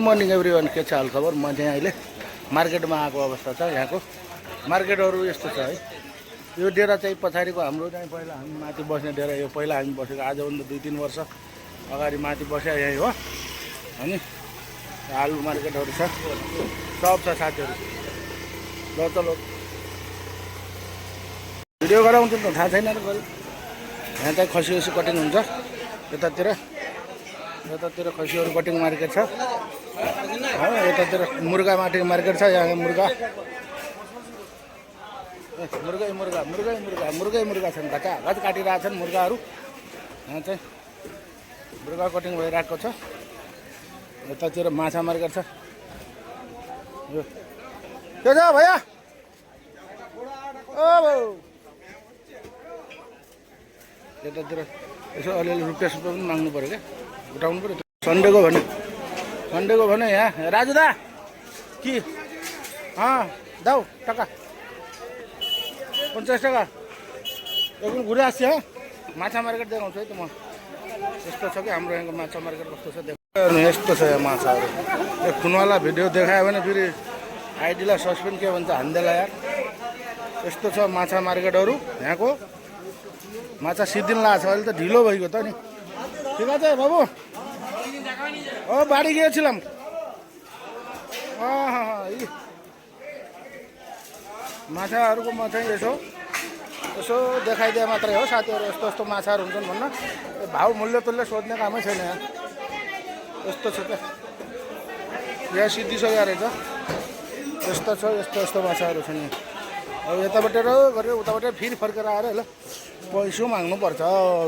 Morning everyone, के छ हालखबर? म चाहिँ अहिले मार्केटमा आएको अवस्था छ। यहाँको मार्केटहरू यस्तो छ है। यो डेरा चाहिँ पछाडिको हाम्रो चाहिँ पहिला हामी माथि बस्ने डेरा, यो पहिला हामी बसेको आजभन्दा 2-3 वर्ष अगाडि माथि बस्या यही हो। अनि आलु मार्केटहरू छ, सब छ साथीहरू। ल चलो भिडियो गराउँछु त, थाहा छैन र गरी। यहाँ चाहिँ खसी कटिङ हुन्छ, यतातिर खसीहरू कटिङ मार्केट छ। यतातिर मुर्गा मार्केट छ। यहाँ मुर्गा छन्, घच काटिरहेछन् मुर्गाहरू। यहाँ चाहिँ मुर्गा कटिङ भइरहेको छ। यतातिर माछा मार्केट छ। यो के छ भैया? ओ यतातिर यसो अलिअलि रुपियाँ पनि माग्नु पऱ्यो क्या, उठाउनु पऱ्यो। सन्डेको भने यहाँ राजु दा कि दाउ टका 50 टाका एकदम घुरे आएको छ। माछा मार्केट देखाउँछु है त म। यस्तो छ कि हाम्रो यहाँको माछा मार्केट कस्तो छ देखाउनु। यस्तो छ यहाँ माछाहरू। यो खुनवाला भिडियो देखायो भने फेरि आइडीलाई सस्पेन्ड के भन्छ हान्देला यार। यस्तो छ माछा मार्केटहरू। यहाँको माछा सिद्धिन लाग्छ, अहिले त ढिलो भइगयो त नि। ठिक छ बाबु, বাড়ি গিয়েছিলাম। माछाहरूको म चाहिँ यसो देखाइदिए मात्रै हो साथीहरू। यस्तो माछाहरू हुन्छन् भन्न भाउ मूल्य तुल्य सोध्ने कामै छैन यहाँ। यस्तो छ क्या, यहाँ सिद्धिसक्यो रहेछ। यस्तो छ, यस्तो माछाहरू छन् यहाँ। अब यताबाट गरेर उताबाट फेरि फर्केर आएर ल पैसा माग्नुपर्छ,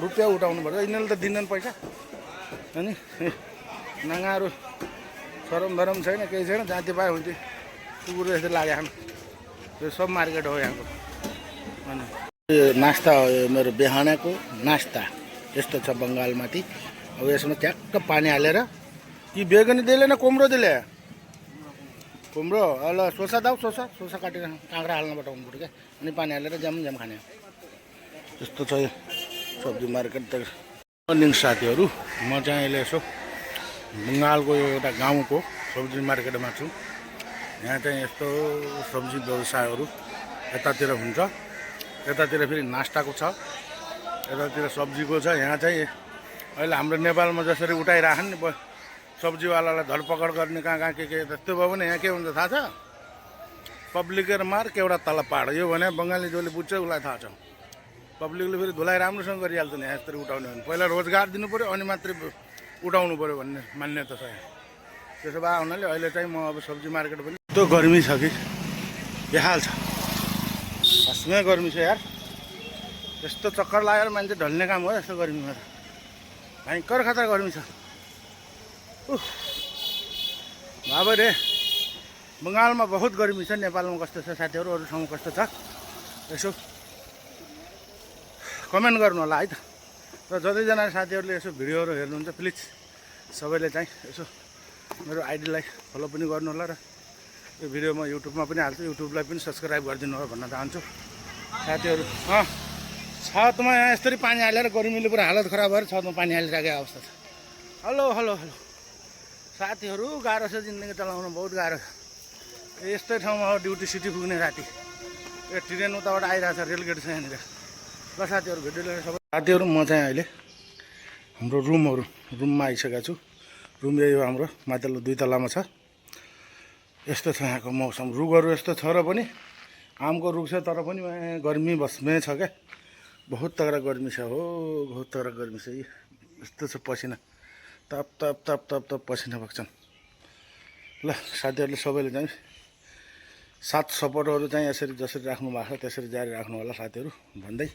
रुपियाँ उठाउनु पर्छ। यिनीहरूले त दिँदैन पैसा। अनि नाङ्गाहरू सरम छैन, केही छैन। जाति पाए हुन्थ्यो कुकुर जस्तो लाग्यो। यो सब मार्केट हो यहाँको। अनि यो नास्ता हो, यो मेरो बिहानको नास्ता। यस्तो छ बङ्गालमाथि। अब यसमा ट्याक्क पानी हालेर कि बेगनी दिले न कुम्रो दिले? कुम्रो। ल सोसा दाउ, सोसा काटेर काँक्रा हाल्न बताउनु पऱ्यो क्या। अनि पानी हालेर जाम खाने। यस्तो छ यो सब्जी मार्केट त। मर्निङ साथीहरू, म चाहिँ अहिले यसो बङ्गालको एउटा गाउँको सब्जी मार्केटमा छु। यहाँ चाहिँ यस्तो सब्जी व्यवसायहरू यतातिर हुन्छ। यतातिर फेरि नास्ताको छ, यतातिर सब्जीको छ। यहाँ चाहिँ अहिले हाम्रो नेपालमा जसरी उठाइराखन् नि सब्जीवालालाई धरपकड गर्ने, कहाँ के त्यस्तो भयो भने यहाँ के हुन्छ थाहा छ? पब्लिकेर मार केवटा तल पाड। यो भने बङ्गाली जसले बुझ्छ उसलाई थाहा छ। पब्लिकले फेरि धुलाइ राम्रोसँग गरिहाल्छ नि यहाँ यसरी उठाउने भने। पहिला रोजगार दिनु पऱ्यो अनि मात्रै उठाउनु पऱ्यो भन्ने मान्यता छ यहाँ। त्यसो भए हुनाले अहिले चाहिँ म अब सब्जी मार्केट पनि यस्तो गर्मी छ कि के हाल छ। खासमै गर्मी छ यार। यस्तो चक्कर लागेर मान्छे ढल्ने काम हो यस्तो गर्मीमा त। भयङ्कर खतरा गर्मी छ। अब रे बङ्गालमा बहुत गर्मी छ। नेपालमा कस्तो छ साथीहरू, अरू ठाउँमा कस्तो छ यसो कमेन्ट गर्नु होला है त। र जतिजना साथीहरूले यसो भिडियोहरू हेर्नुहुन्छ प्लिज सबैले चाहिँ यसो मेरो आइडीलाई फलो पनि गर्नु होला। र यो भिडियो म युट्युबमा पनि हाल्छु, युट्युबलाई पनि सब्सक्राइब गरिदिनु होला भन्न चाहन्छु साथीहरू। छतमा यहाँ यसरी पानी हालेर गर्मीले पुरा हालत खराब भएर छतमा पानी हालिराखेको अवस्था छ। हेलो साथीहरू, गाह्रो छ जिन्दगी चलाउन, बहुत गाह्रो। यस्तै ठाउँमा हो ड्युटी सिटी पुग्ने राति। यो ट्रेन उताबाट आइरहेको छ, रेलगेट छ यहाँनिर। ल साथीहरू, भिडियो लिएर सबै साथीहरू, म चाहिँ अहिले हाम्रो रुममा आइसकेको छु। रुम यही हो हाम्रो, माथिल्लो 2 तलामा छ। यस्तो छ यहाँको मौसम। रुखहरू यस्तो छ र पनि आमको रुख छ, तर पनि गर्मी बस्ने छ क्या। बहुत तगडा गर्मी छ हो, बहुत तगडा गर्मी छ। यस्तो छ पसिना तप पसिना बग्छन्। ल साथीहरूले सबैले चाहिँ साथ सपोर्टहरू चाहिँ यसरी जसरी राख्नु भएको छ त्यसरी जारी राख्नु होला साथीहरू भन्दै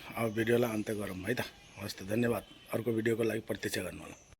अब भिडियोलाई अन्त्य गरौँ है त। हस् त, धन्यवाद। अर्को भिडियोको लागि प्रतीक्षा गर्नु होला।